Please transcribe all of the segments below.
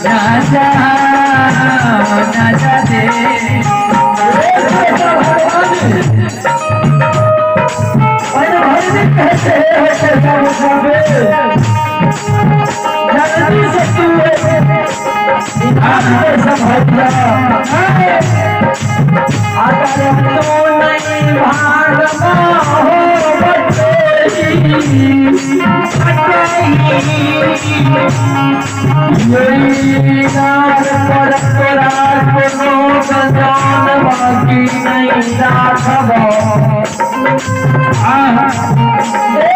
राजा राजा दे जल्दी से तू अगर तू नहीं भागमा हो यही नार पर तोरा कोनो जान बाकी नहीं राखब। ए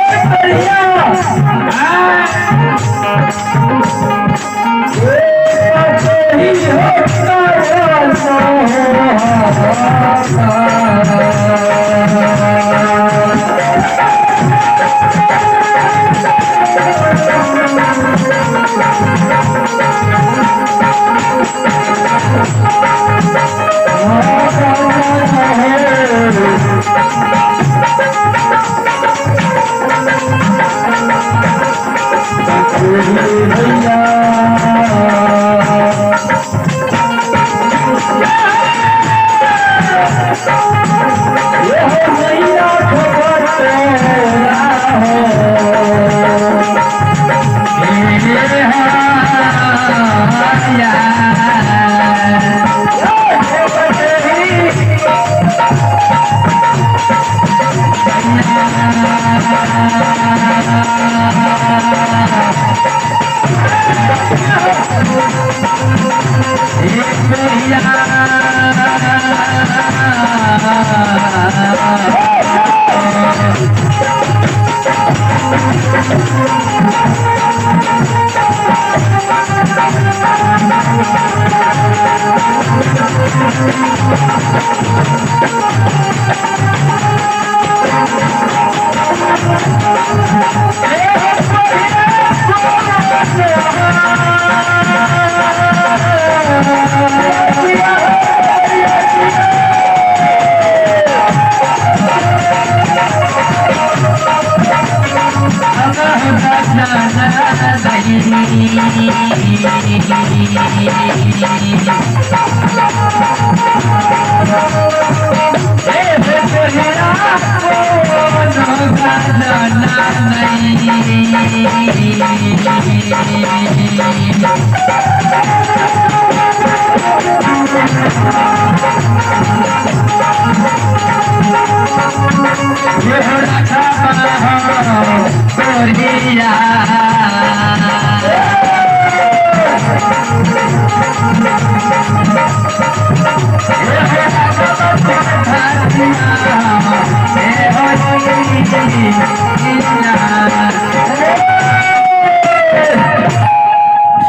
बढ़िया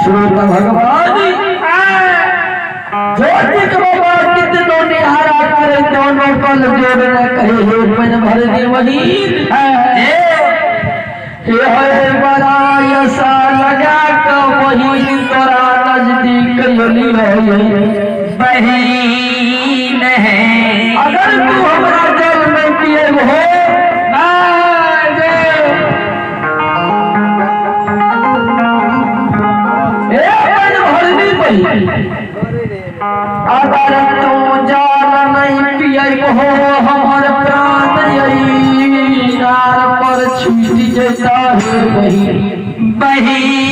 श्रोता भगवान ज्योतिक बाबा कितनो निहारा करे दोनों पल जोड़ न कहे हे मन भर दे वही हे हे बड़ा यसा लगा क वही तोरा नजदीक यली है बहीन है। अगर तू हमरा जल में पिए हो अगर तू जाल नहीं पिए हो हमर प्राण नार पर छूट जेता है बही बहीन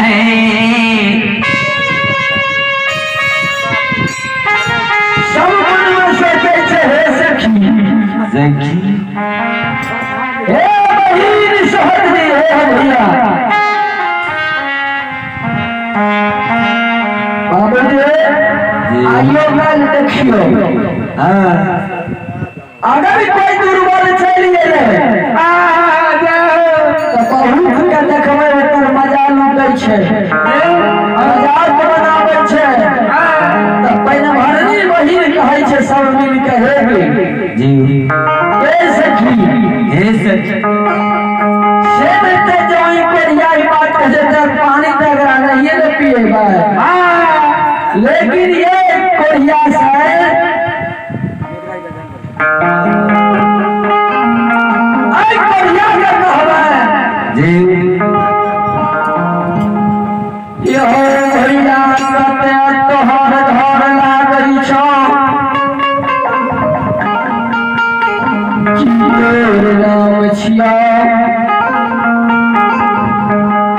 है। सब मन में सोचे छे हे सखी सखी हे बहिन सोहजनी हे भैया बाबूजी आइयो गल देखियो। हाँ अगर कोई दुर्बल चलि गेलै तऽ बहुत के देखबै ओकर मजा लूटै छै, मजाक बनाबै छै। तऽ पहिने भरनी बहिन कहै छै सब मिल के हे जी हे सखी हे सखी से नहि तऽ जँ कोरिया ई बात कहै छै तऽ पानी तऽ एकरा नहिए ने पिएबै। लेकिन ये कोरिया से नाम छिया,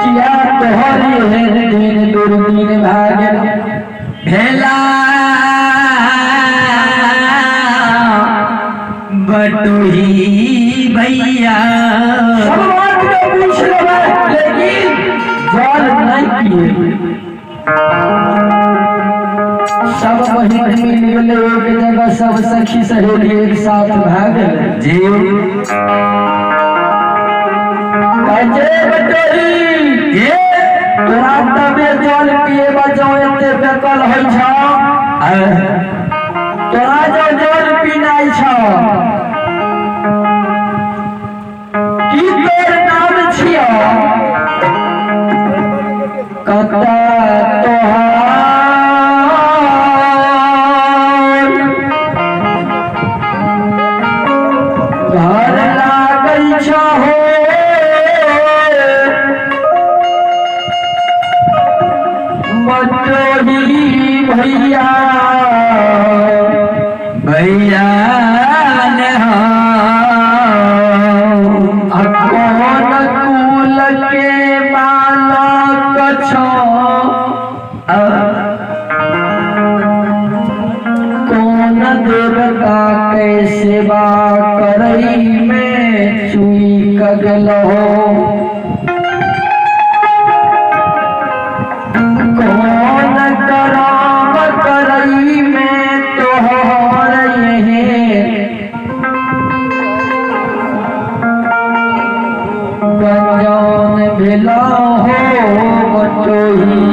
किया तोहर एहन दिन दुर्दिन भए गेल? भेला बटोही भैया। सब बात के पूछ लेबै, लेकिन जल नहीं पिए। सब बहिन मिल गेलै एक जगह, सब सखी सहेली एक साथ भए गेलै। जी। कहै छै, बटोही, ये तोरा तबे जल पिएबा जौ एते बेकल होइ छौ। तोरा जो जल पीनाइ छौ, की तोर नाम छियौ, कतऽ तोहार घर लागै छौ हो बटोही भैया? भैया ने आ कोन कुल के बालक छौ, कोन देवता के सेवा करई में चुई गेलहो, कौन कराम करई में तोहर यहे गंजान भेला हो बटोही?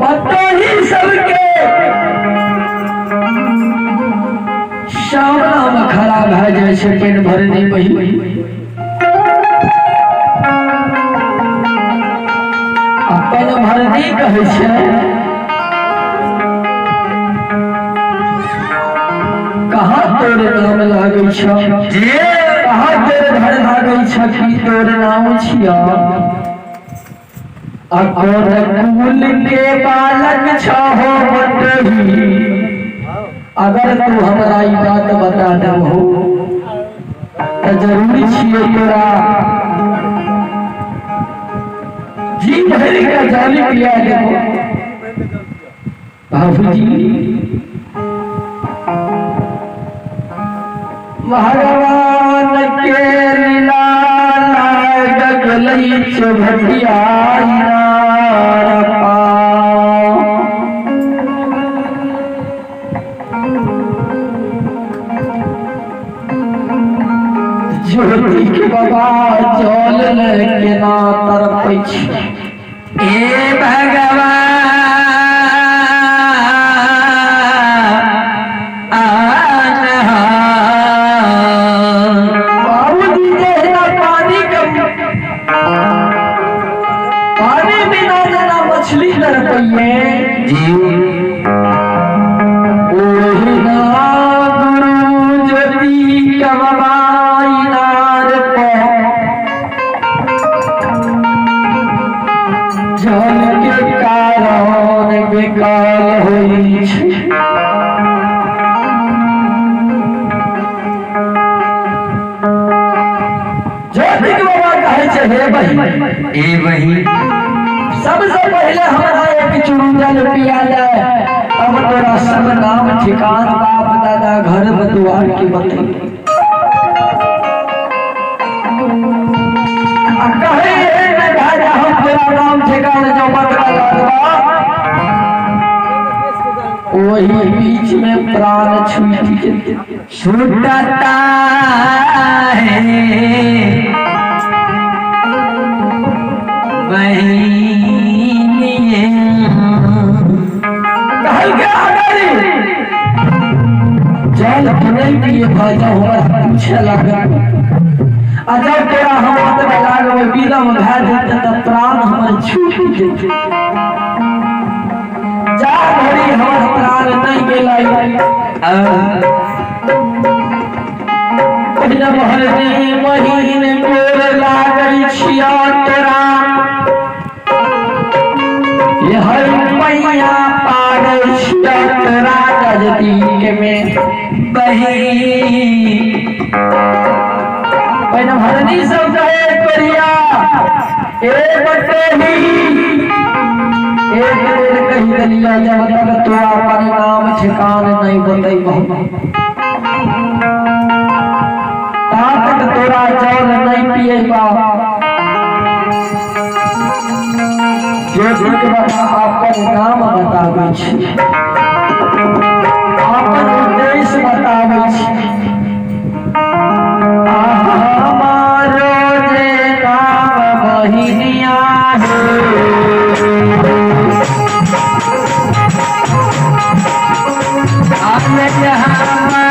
बटोही सबके सामनामे खड़ा भए जाइ छै पानि भरने बही। अपन भरनी कहै छै, कहाँ तोर नाम लागै छौ, जी, कहाँ तोर घर लागै छ, की तोर नाम छिया आ कोन कुल के बालक छहो बटही? अगर तू हमरा ई बात बता देबहो तऽ जरूरी छियै तोरा जी भरि के जाली पिया देबो। बाबूजी, भगवान के लीला लाग गेलै चौभटिया। ज्योति के बाबा जल ले केना तरपै छै। ए भगवान, बाबूजी, जहिना पानी के पानी बिना जेना मछली तड़पैये, जी, ओहिना गुरु ज्योति के बाबा इनार पर जल के कारण बेकाल होइ छै। ज्योति के बाबा कहै छै, हे बहिन, ए बही, सबसे पहले हमरा एक चुरू जल पिया ले, अब तोरा सब नाम ठिकान बाप दादा घर दुआर के बतै। आ कहे एहन भए जा, हम तोरा नाम ठिकान जो बतबा लगबा, वही बीच में प्राण छूट जेतै। छूटता है बहिनिये। कहलकै, अगर जल नहीं पिए भऽ जाउ, हमरा पूछे लागल आ जब तोरा हम बतबे लागबै, विलम्ब भए जेतै तऽ प्राण हमर छूटि जेतै। जा घड़ी हमर प्राण नहि गेलै, पहिने भरनी महीन गोर लागै छिया तोरा, ये हर मैया पारै। बहिन। पहिने भरनी सब कहे करिया ए बटेही, एक बेर कहि देलिया जब तक तोरा अपन नाम ठिकान नहीं बतैबहो ता तक तोरा जल नहीं पिएबा। ज्योति के बाबा अपन नाम बताबै छी, अपन उद्देश्य बताबै छी। हमारो जे नाम बहिनिया हे, हमारो नाम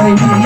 बहिनिया।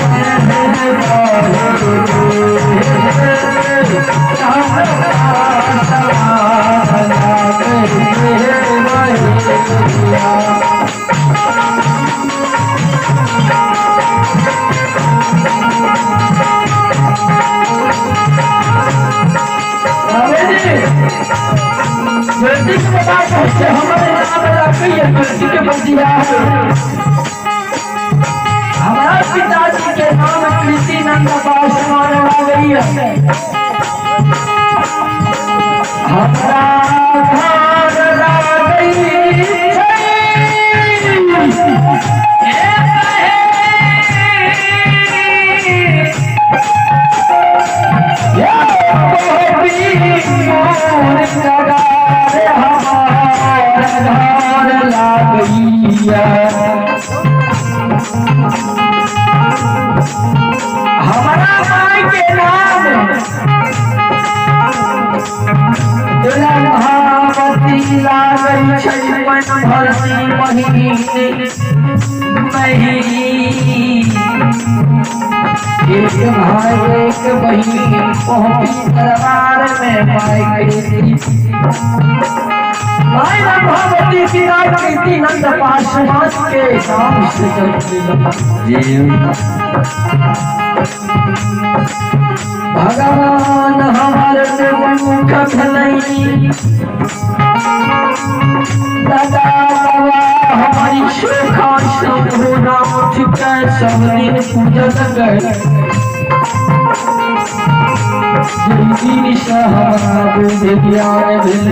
हमारा पिताजी के नाम कृषि नंद पासवान गई है। हमारा घर लागई हमारा घर लागैया। हमारा माई के नाम महावती लागल छै मन भरती महीन बहिन। एक भाई एक बहिन पहुंची दरबार में माई कृति माई महावती पिता कृति नंद पासवान के नाम से जन्म। भगवान हमार मुख भलई दादा बाबा हमारी सुखा शंभु नाम के सब दिन पूजन गए। बुद्धि ज्ञान भेल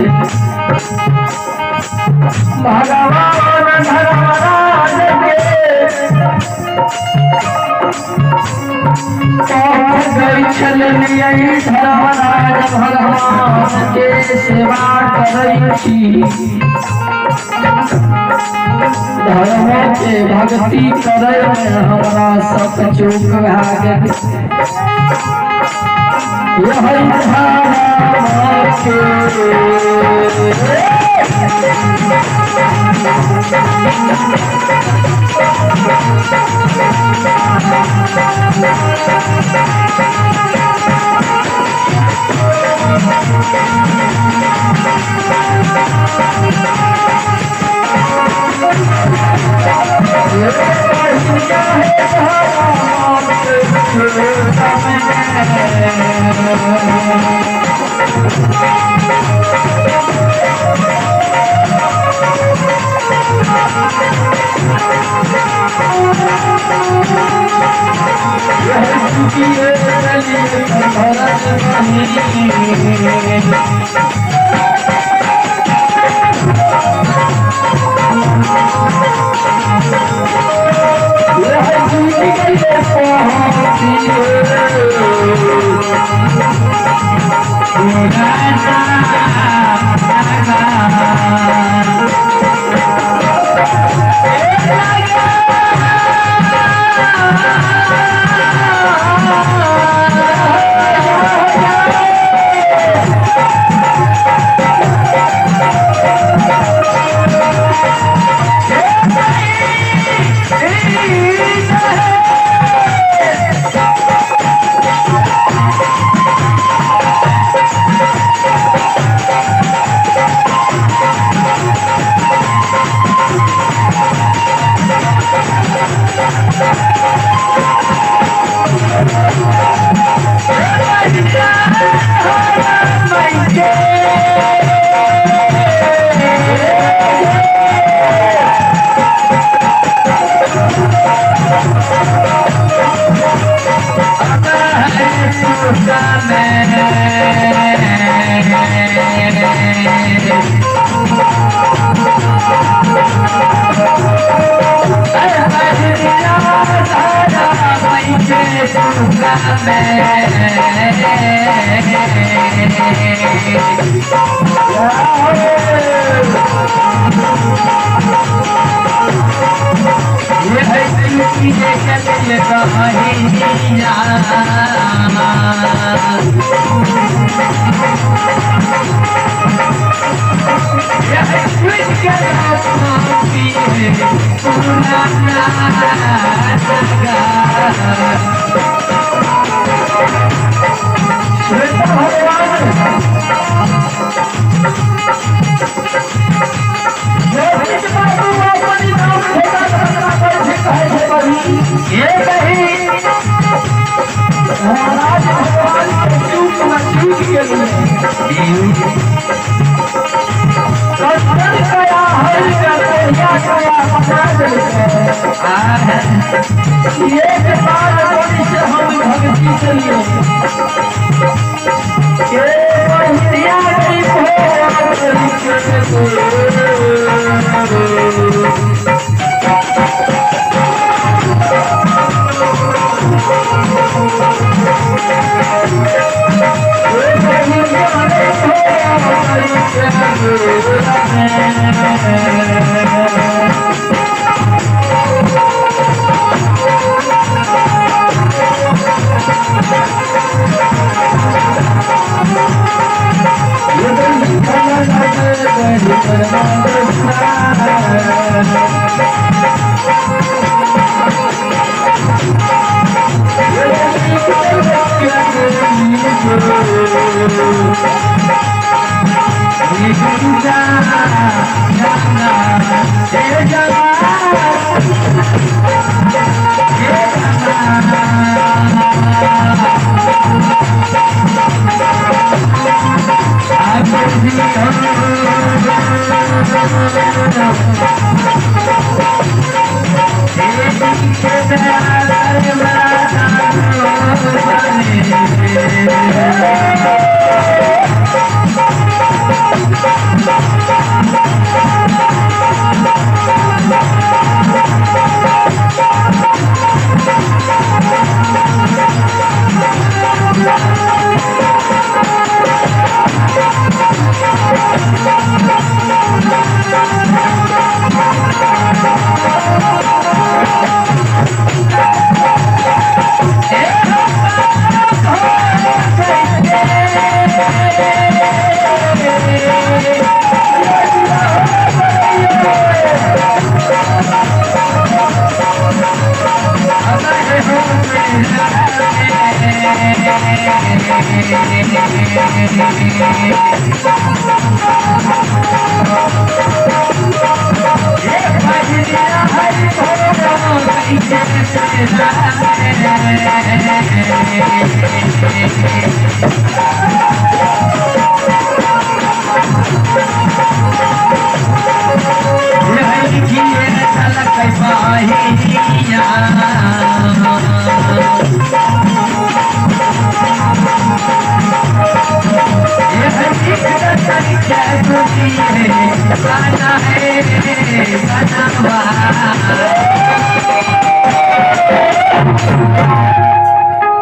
भगवान धर्मराज के गई धर्मराज भगवान के सेवा करै छी, धर्म के भक्ति करै में हमरा सब चूक भए गेल। यही धर्म के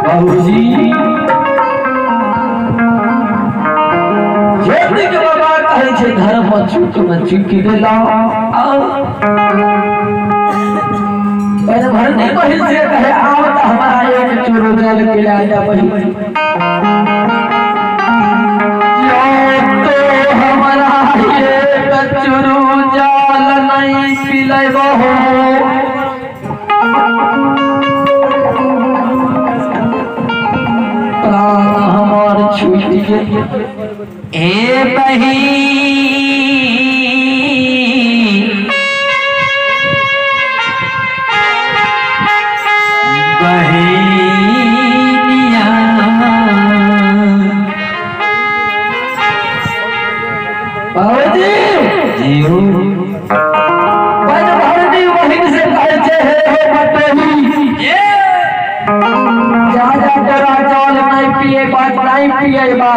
बाबूजी। कहै छै धर्म चूक में चूकि गेलहुँ। आओ पहले भरनी बहिन से कहे आओ तो हमारा एक चूरू जल पिला जा बहिन। जो तो हमारा एक चूरू जल नहीं पिलेबहो प्राण हमार छूट गेल। ए बहिन बहिनिया बाबूजी जीव बन भरनी बहिन से कहै छै हे हे बटोही जा जा तोरा जल नहीं पिए बा नहीं पिए बा।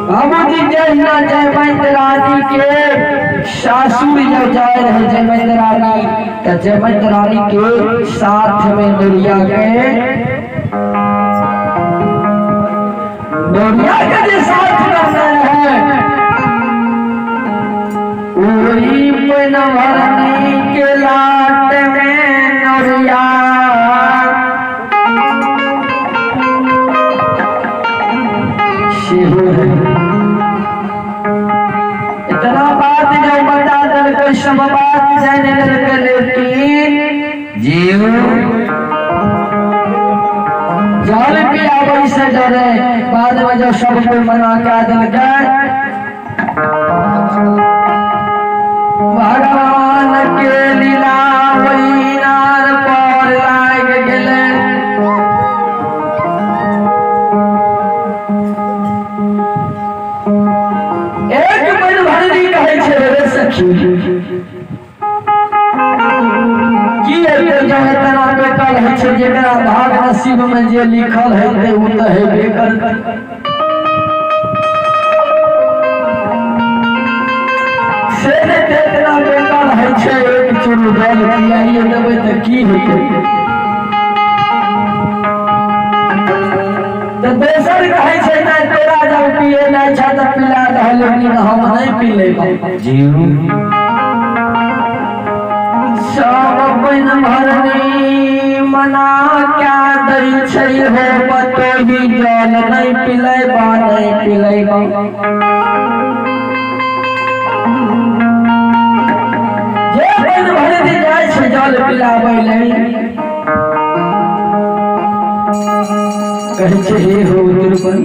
बाबूजी जहिना जयवंत रानी के सासुर जब जाए रहे जयवंत रानी तो जयवंत रानी के साथ में नोरिया गए। नोरिया के जे साथ करना है वही पन भरनी के लाट में नोरिया सेहो है। इतना बात जो बता देलकै सब बात जानि लेलकै, लेकिन जीव जल पियाबै से डरे। बाद में जो सब कोई मना कऽ देलकै भगवान के लीला ओहि इनार पर लागि गेलै। एक बन भरनी कहै छै रे सखी की हेतै जो एतना बेकल होइ छै, जेकरा भाग नसीब में जे लिखल हेतै ओ तऽ हेबे करतै। से नहि तऽ एतना बेकल होइ छै, एक चूरू जल पियाइए देबै तऽ की हेतै। तऽ दोसर कहै छै नहि तोरा जब पिए नहि छै तऽ पिला दह, लेकिन हम नहि पी लेबै। जीव सब अपन भरनी मना क्या दै छै हो बतोही जल नहीं पिलेबा नहीं पिलेबा। जे अपन भरनी जाइ छै जल पिलाबै लेल कहै छै हे हो दुर्बल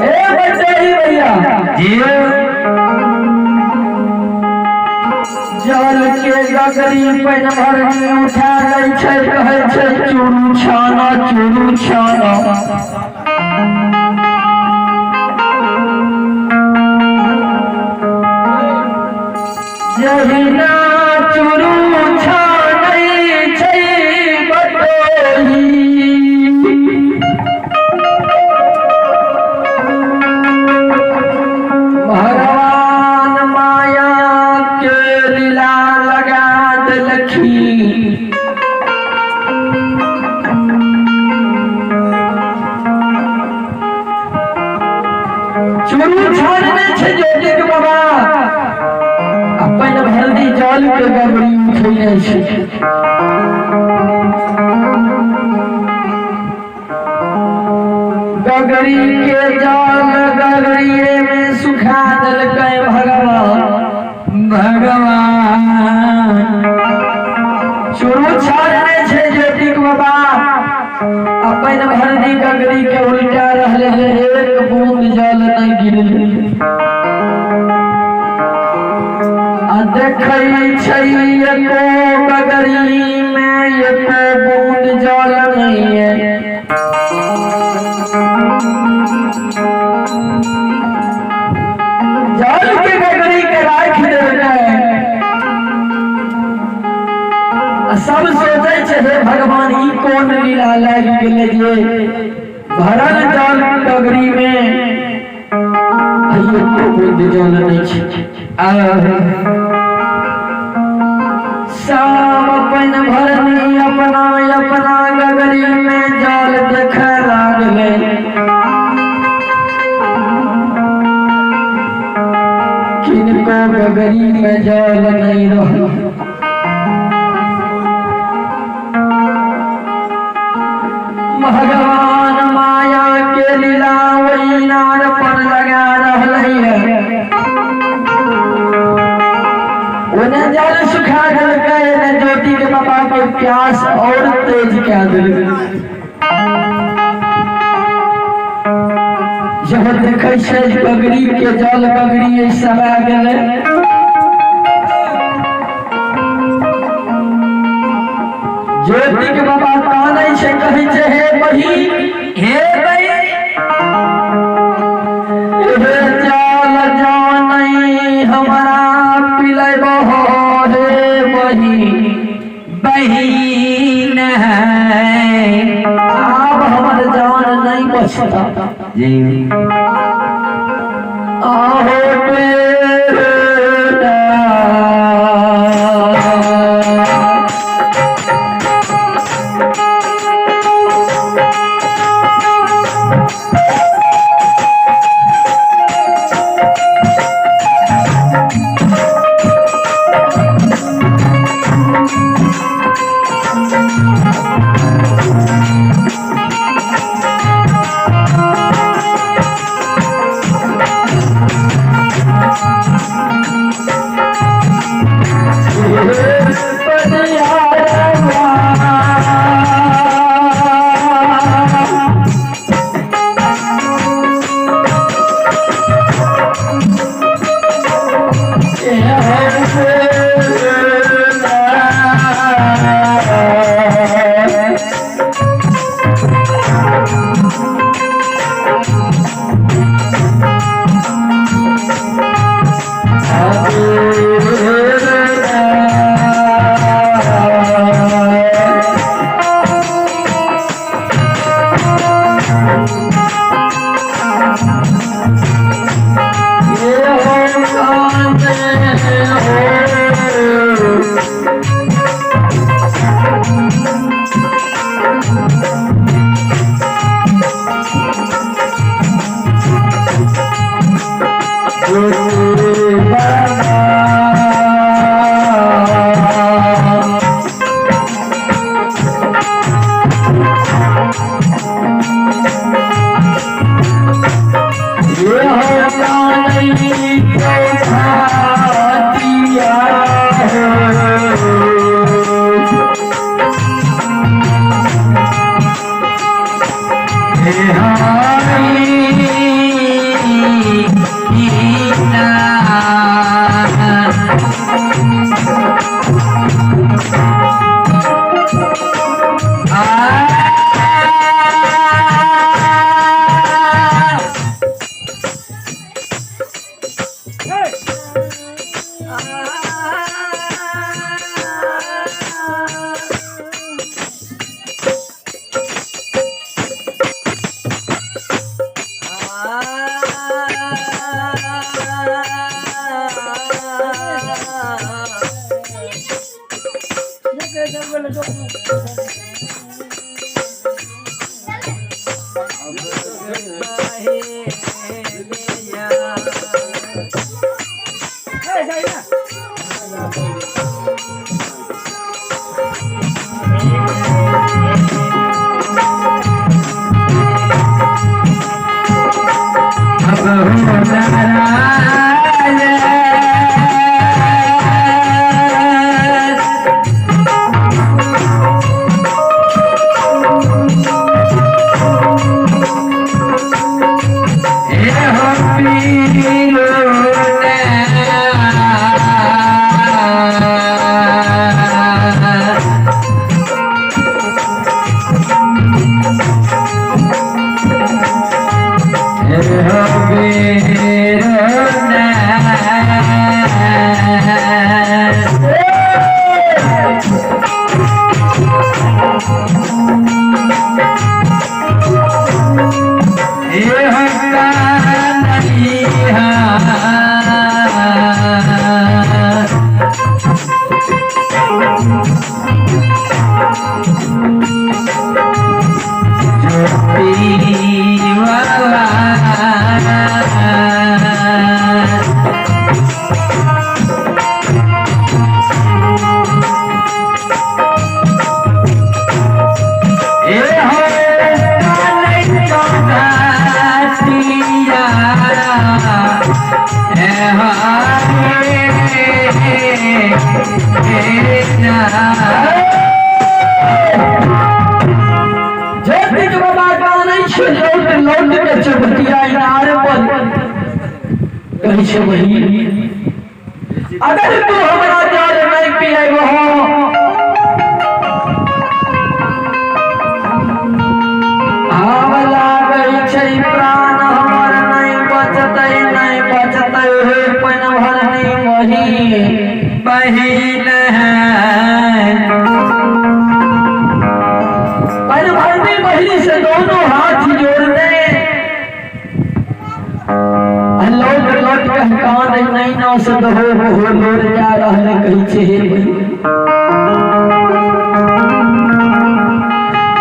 ए बतोही भैया जीव जल के गगरी पैन भरनी उठा लै छै, कहै छै चूरू छाना चूरू छाना। जहिना चूरू छानै छै बटोही भगवान माया के लीला लगा देलखिन। चूरू छानने छै ज्योतिक बाबा अपन भरनी जल के गगरी उठेने छै। गगरी के जल गगरिए में सुखा देलकै भगवान। भगवान चूरू छानने छै ज्योतिक बाबा अपन भरनी गगरी के उल्टा रहले, एक बूंद जल नहीं गिरले। आ देखै छै एको गगरी में एको बूंद जल नहीं है। जल के गगरी के राखि देलकै। आ सब सोचै छै हे भगवान ई कोन लीला लागि गेलै जे भरल जल गगरी में एको बूंद जल नहीं छै। सब अपन भरनी अपना अपना गगरी में जल देखे लागलै। गगरी में जल नहीं रहो। भगवान माया के लीला वही नार पर लगा रही है। उन्हें जल सुखा देलकै, ज्योति के बाबा के प्यास और तेज कह देलकै। जब देखै छै गगरी के जल गगरी समा गेलै, ज्योति के बाबा कानै छै, कहै छै हे बहिन, हे बहिन, हे जल जानै हमरा पिलैबहो हे बहिन, बहिन है, आब हमर जान नहीं बचता। जी आहो बेटा, कहै छै बहिन, अगर तू हमरा जल नहीं पिएबहो आब लागै छै प्राण हमर नहीं बचतै, नहीं बचतै हे पन भरनी बहिन। बहिन है। पन भरनी बहिन से दोनों हाथ जोड़ दे, लौट लौट के कान नहीं ना से दहो हो लोर जा रहल। कहै छै हे बहिन,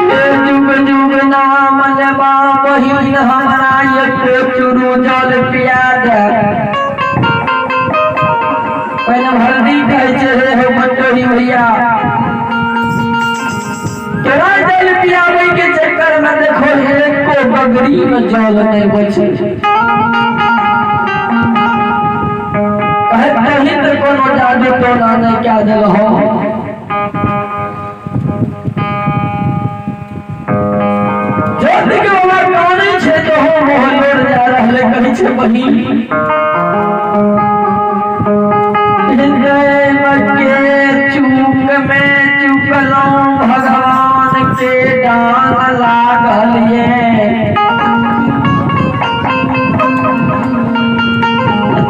हे जुग जुग नाम लेबा बहिन, हमरा एको चूरू जल पिया दे। पहिने भरनी कहै छै, हे हो मंडोरी भैया, तोरा जल पियाबै के चक्कर में देखो एको बगड़ी में जल नहीं बचे। कहत नहीं तो कोनो जादू टोना नहीं क्या दिल हो। ज्योति के बाबा कानै छै तो हो मोह लोर जा रहले। कहै छै बहिन, हृदय के चूक में चुकलौं, भगवान के डांग लागल ये।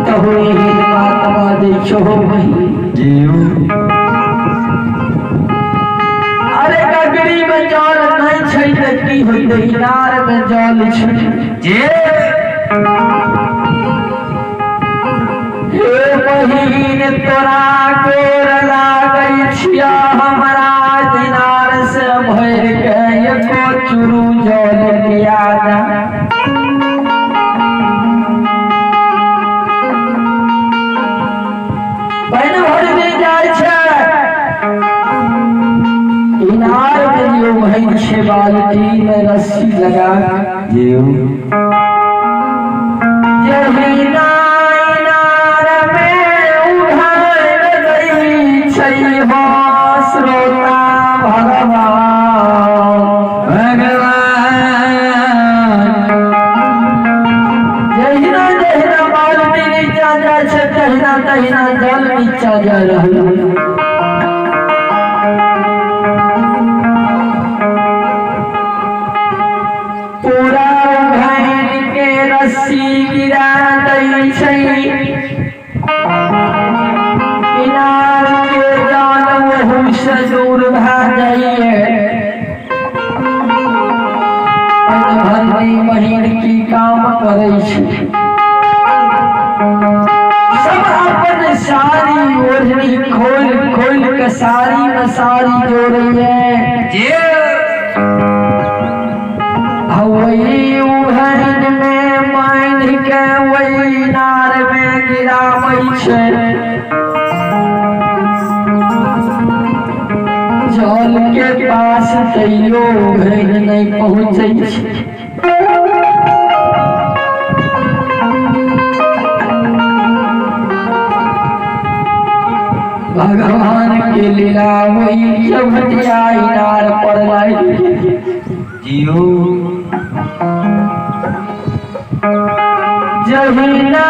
तहु एहन बात बाजै छो बहिन? जियो। अरे गगरी में जल नहीं छै तऽ की होतै, इनार में जल छै। जे। हे बहिन, तोरा गोर लागै छिया, हमरा इनार से भरि के एको चूरू जल पिया दे। पानि भरने जाइ छै इनार में, जो भरि छै बाल्टी में रस्सी लगा के। जियो। जहिना इनार में उघार दै छै हो श्रोता भगवान। भगवान। जहिना जहिना बाल्टी नीचा जाइ छै, तहिना तहिना जल नीचा जा रहल। पूरा उघाइन के रस्सी गिरा दै छै, इनार के जल ओहू से दूर भए जाइए। भरनी बहिन की काम करै छै? सब अपन साड़ी ओढ़नी खोल खोल के साड़ी में साड़ी जोड़ैए जे। आ वही उघैन में बान्हि के वही इनार में गिराबै छै। जल के पास तैयो उघैन नहि पहुँचै छै। भगवान के लीला वही चौखटिया इनार पर लागि गेल। जियो। जहिना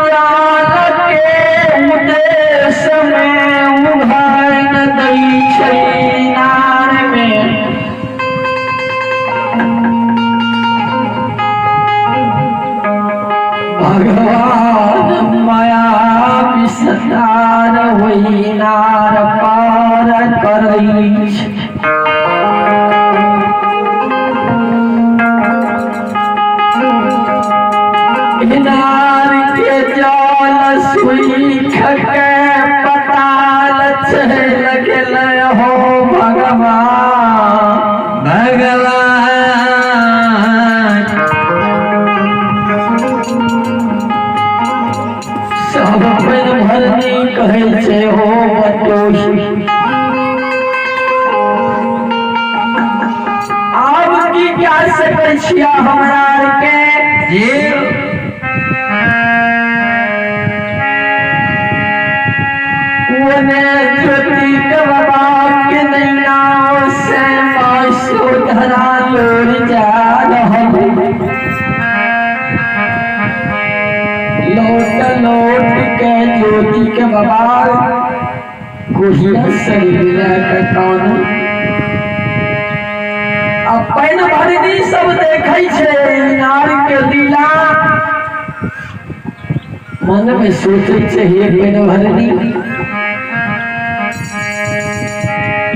जाल के उद्देश्य में उघाइन दै छै इनार में, भगवान माया विस्तार ओहि इनार पार करै छै। इनार के जल सुइख के पताल चलि गेलै हो भगवान। भगवान। सब अपन भरनी कहै छै, हो बटोही, आब की कए सकै छियै हमरा आरके? जे। ओने ज्योति के बाबा के नैना से मासो धरा लोर जा रहल। ज्योति के बाबा कोहिया शरीर के कान आ पानि भरनी सब देखै छै इनार के लीला। मन में सोचै छै हे पानि भरनी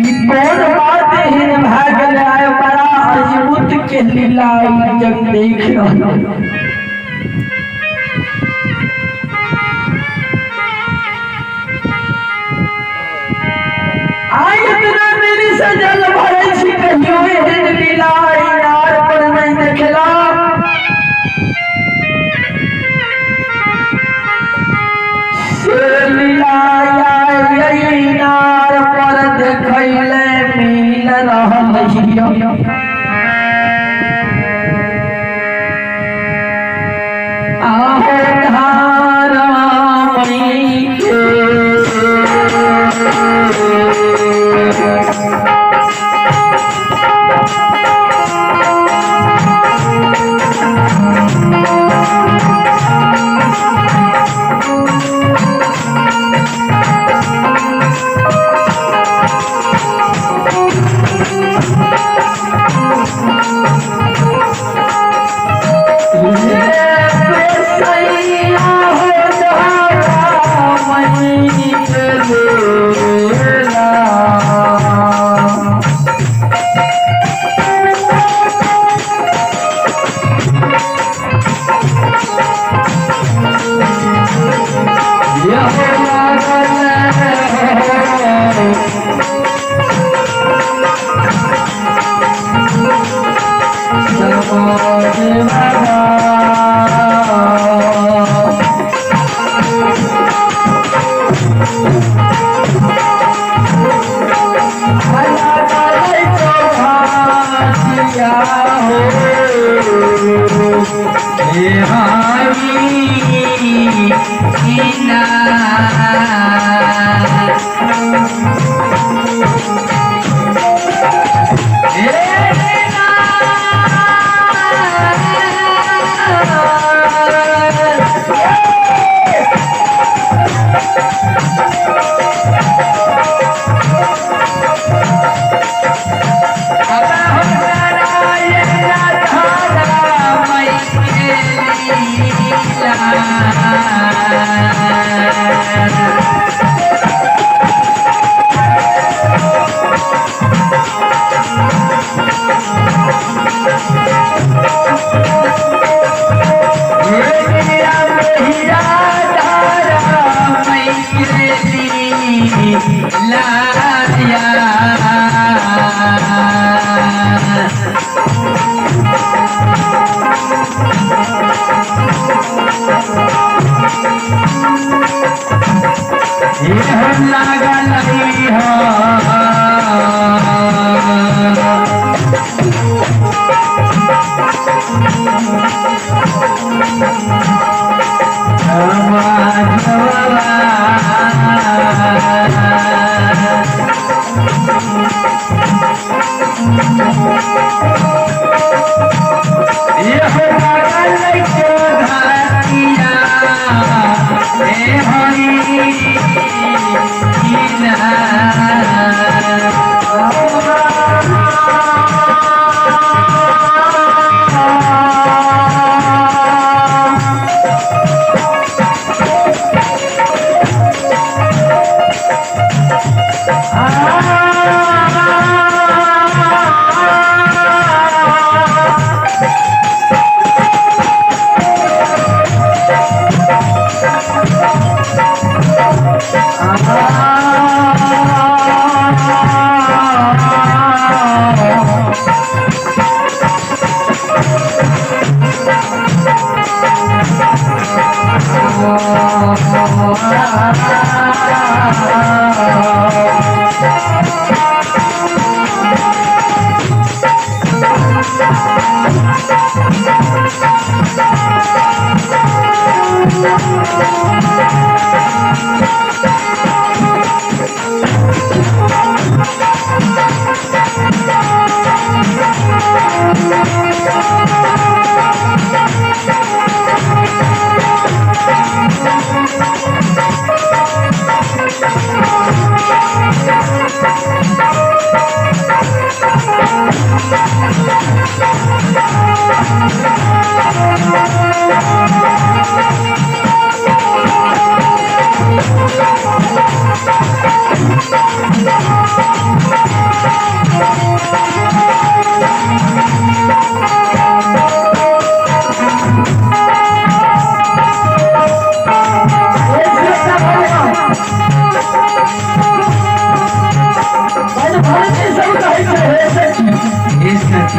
ई कोन बात एहन भए गेलै आइ, बड़ा अजबुत के लीला ई जग देख रहल। आइ इतना देरी से जल भरै छी, कहियो एहन लीला इनार पर नहि देखला। से लीला आइ इनार पर देखैले मिल रहल हिय। आहो धारा के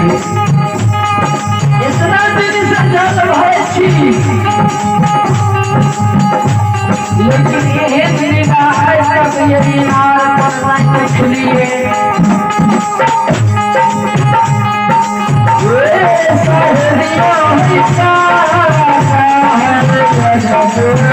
छै। इतना दिन से जल भरै छी, लेकिन एहन लीला आइ तक यदि इनार पर नहि देखलिए। ए सहेलिया होइता गजब।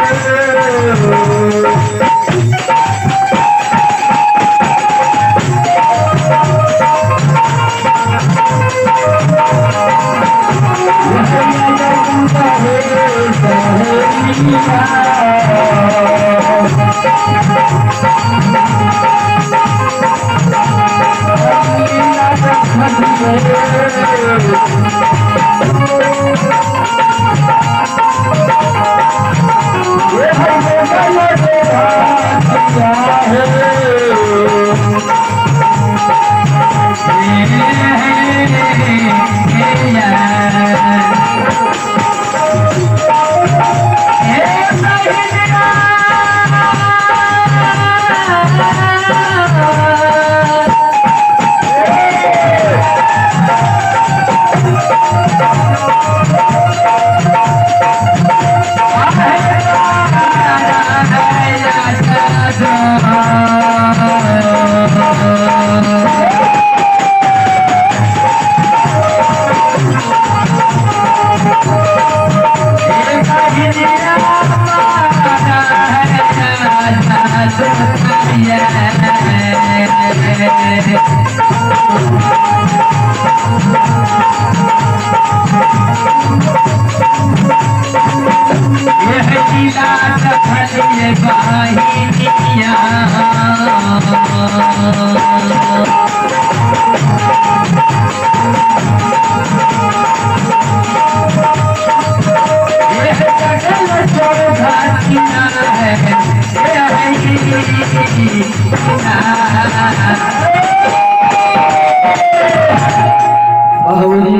बाबूजी,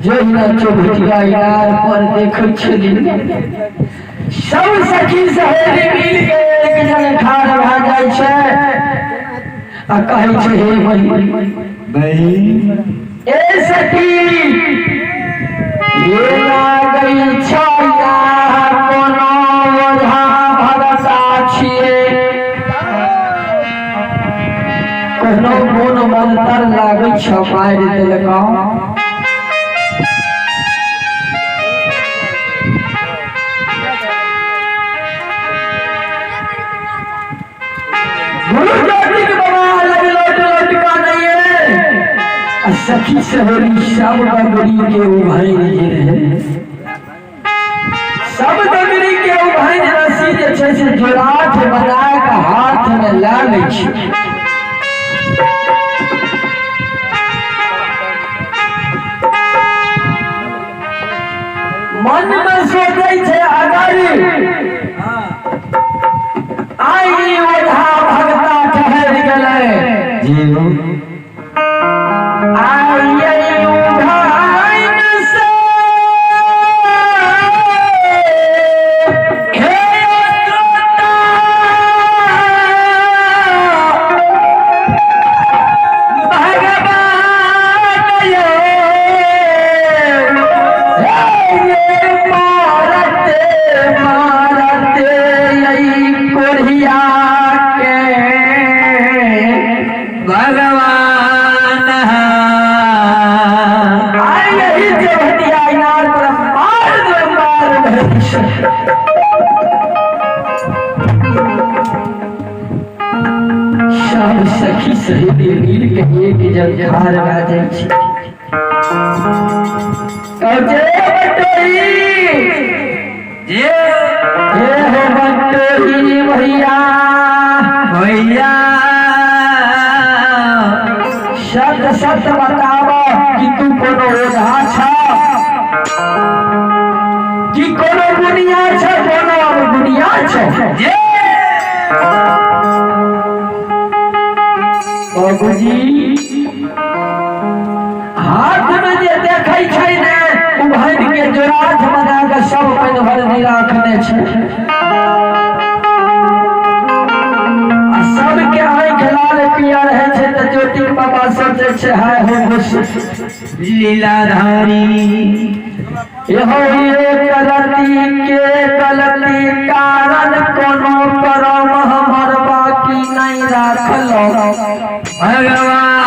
जहिना चौभटिया इनार पर देखै छली, सब सखी सहेली मिल के एक जगह ठाढ़ भए जाइ छै आ कहै छै, हे बहिन, बहिन, ए सखी, ये लागै छै कोनो ओझा भगता छियै, कोनो मोन मंतर लागै छ, मारि देलकौ। गुरु ज्योति के बाबा लग लौट लौट का नहीं है। आ सखी सहेली सब बगड़ी के उभरि जे रहे, सब डगरी के उभरि रस्सी जे छै से जोराठ बना के हाथ में लऽ लै छै। मन में सोचै छै, अगर आइ ओझा भगता ठहर गेलै जियो। आइ उघाइन से हे श्रोता, भगवान ये, हे मारते मारते यही कोढ़िया के भगवान। आइ यही चौभटिया इनार पर मार दो मार भरी। सब सखी सहेली मिल के एक जन ठाढ़ भए जाइ छै। कहै छै, "ए बटोही, जियो। हे हो बटोही भैया, भैया, सत सत बताब कि तू कोनो ओझा छ कि कोनो गुनिया छ, कोनो गुनिया छ?" जे। बाबूजी, हाथ में जे देखै छै ने, उभरि के जोराठ बना के सब पानि भरने राखने छै आ सबके आँखि लाल। रुपया रहै छै तऽ ज्योतिक बाबा सोचै छै हाय हो खुश लीलाधारी। इहो एक गलती के गलती कारण कोनो करम हमर बाकी नहीं राखलो भगवान।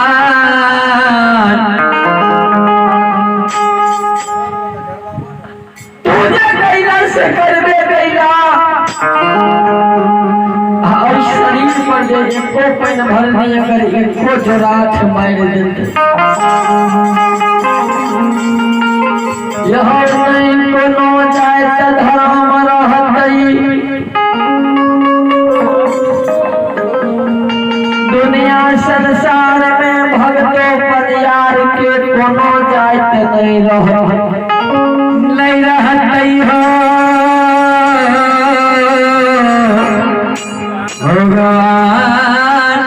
तू जे कैला से करबे कैला, आ ओहि शरीर पर जे एको पानि भरनी अगर एको जोराठ मारि देतै, यह नहीं कोनो जात धर्म रहतै, दुनिया संसार में भक्तो परियार के कोनो जात नहीं रहतै, नहीं रहतै हो भगवान।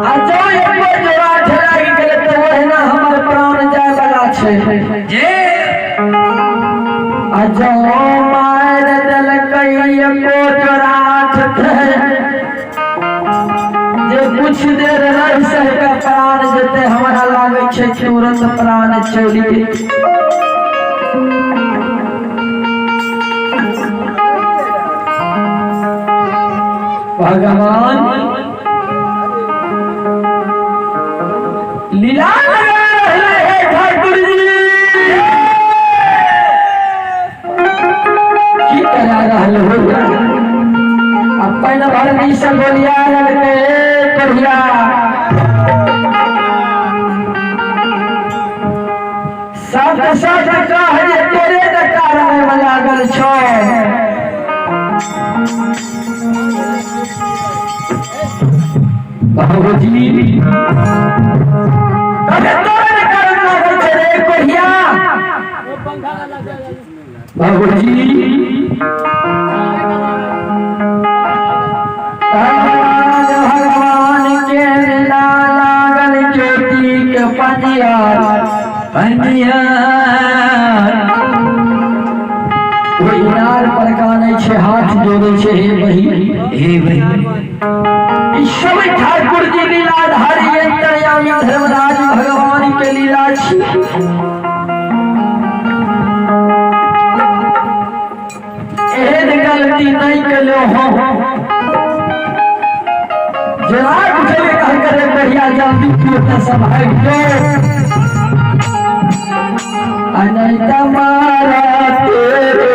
आ जँ एको जोराठ लागि गेलै तऽ ओहिना हमर प्राण जाय वाला छै। जे आ जँ मारि देलकै एको जोराठ जे कुछ देर रहि सहि कऽ प्राण जेतै, हमरा लागै छै तुरंत प्राण चलि जेतै। भगवान लीला लगा रहे हैं ठाकुर जी, की करा रहल हो? अपन भरनी से बोलिया लगे कढ़िया सात सात कह जे तोरे न कारण में लागल छौ। बाबूजी अरे तोरे न कारण लागल छै रे कोढ़िया। बाबूजी भगवान के लीला लागल ज्योति के पनियार पनियार। ओहि इनार पर कानै छै, हाथ जोड़ै छै, हे बही, हे बही। ई सब ठाकुर जी लीलाधारी अंतर्यामी धर्मराज भगवान के लीला छी। एहन गलती नहीं केलो हो जरा उठेले कह करे बढ़िया जल्दी तू सब भाग जो, अनंत मारा तेरे।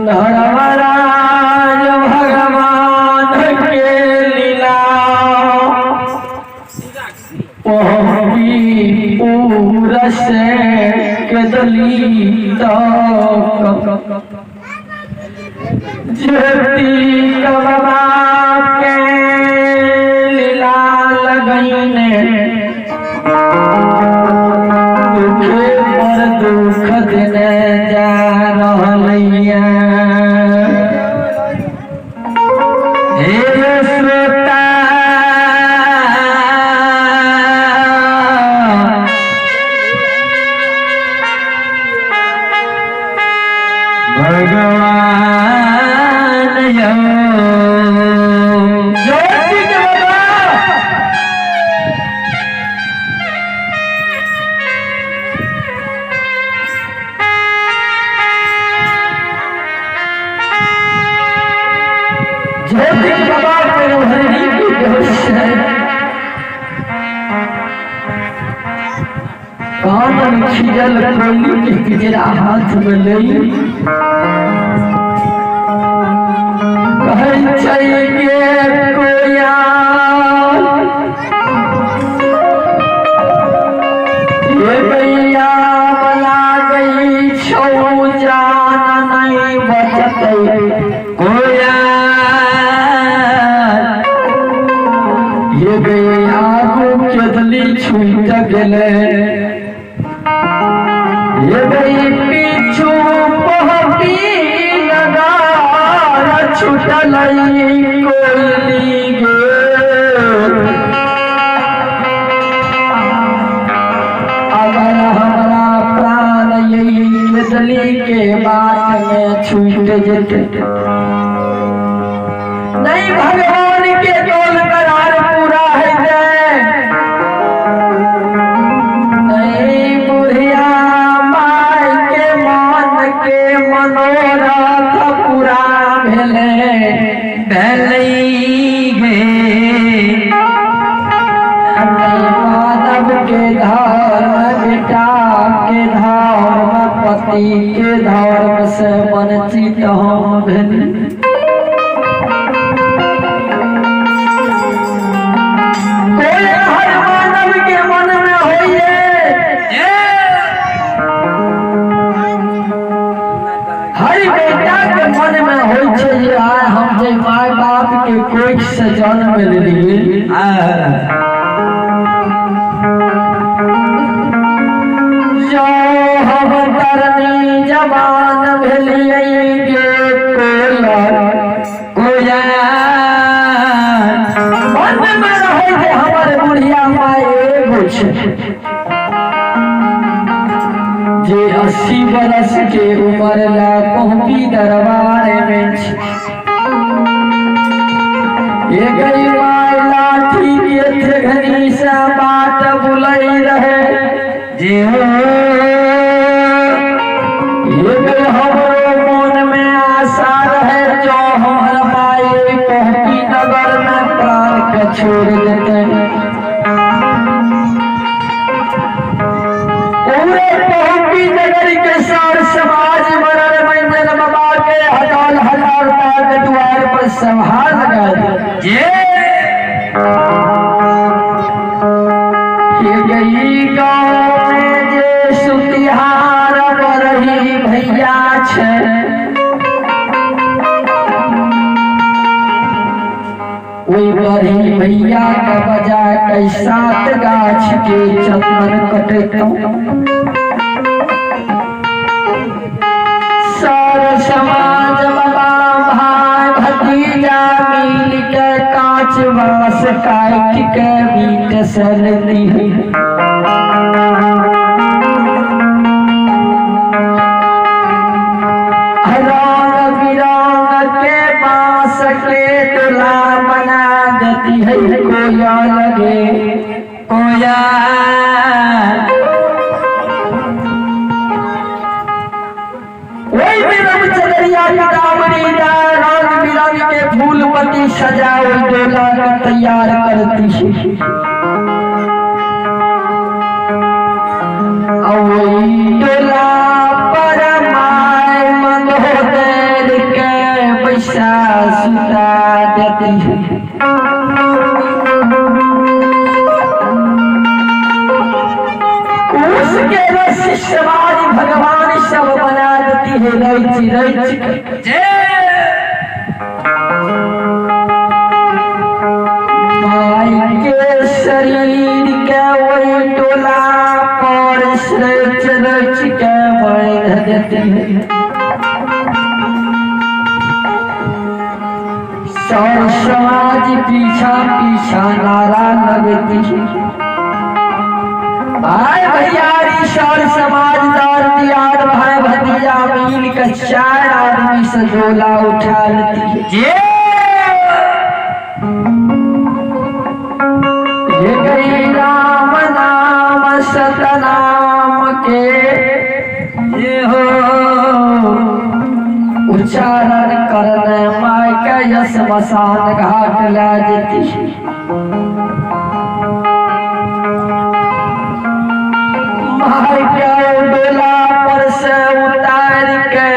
धर्मराज भगवान के लीला पहुँची पूरस के दली तक ज्योति कबा के लीला लगैने दुखे पर दुख देने जा रहलैया। हे श्रोता भगवान यो ज्योति के बाबा ज्योति के बाबा मेरे हरि की बेहोश है। कान में खिजल कोयली के पिजरा हाथ में लई कहै छै गे कोयल ये गैया बला गई छौ जान नहीं बचतै कोयल ये गैया आगू केदली छूट गेलै ये गई पीछू पहपी लगा छूटलै कोयली गे। अगर हमरा प्राण यही केदली के बात में छूट जेतै नहीं भगवान के कौल करार पूरा है। पति के धर्म से वंचित हम भेली। कोई हर मानव के मन में होइए, हर बेटा के मन में होइ छै जे आइ हम जे माय बाप के कोख से जन्म लेलियै, जो हम तरनी जवान भेलियै गे कोलर कोया मन में रहै जे हमर बुढ़िया माय एगो छै जे 80 बरस के उम्र ला पहुँची दरबार में छै। एक माय लाठी के थेघनी से बाट बुलै रहे जे हो। एक हमरो मन में आशा रहे जो हमर माय पहुँची नगर में प्राण के छोड़ देते। पूरे पहुँची नगर के सार समाज मरल मंजन बाबा के हजार हजार के द्वार पर सभा लगा दे। जे ये गई गाँव में जे सुतिहार बरही भैया छै, ओहि बरही भैया के बजा के 7 गाछ के चंदन कटैतौं। सार समाज बाबा भाई भतीजा मिल के कांच बांस काट के बीट से लेती है। रंग बिरंग के बांस के डोला बना देती है कोया लगे कोया। वही बिरंग चदरिया पीताम्बरी रंग बिरंग के फूल पत्ती सजा ओहि डोला के तैयार करती है। और वही डोला पर my मंदोदर के पैसा सुता देती है। उसके रस समाज भगवान सब बना देती है रच रच के। जे माई के शरीर के वही डोला पर रच रच के बांध देती है। सर समाज पीछा पीछा नारा लगती है। भाई भैयारी सर समाजदार दियार भाई भतीजा मिल के 4 आदमी से डोला उठा लेती है। जे ये गई राम नाम सतनाम के ये हो उच्चारण करने my के यश मसान घाट ला देती है। My के डोला पर से उतार के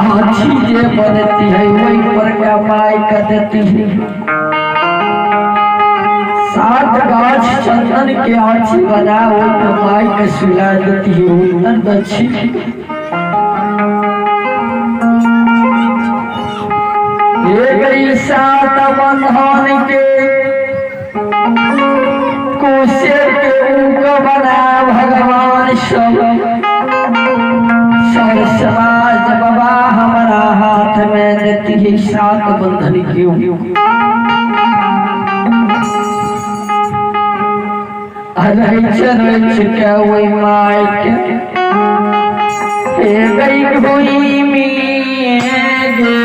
आछी जे बनती है वही पर के my के देती है। 7 गाछ चंदन के आछी बना वही पर my के सुला देती है। उत्तर दक्षिण ये गई 7 बंधन के कुशे के उग बना भगवान सब सर समाज बाबा हमारा हाथ में देती है 7 बंधन क्यों। रच रच के वही my के हे गई भूमि में गे।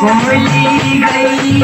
कोयली गई।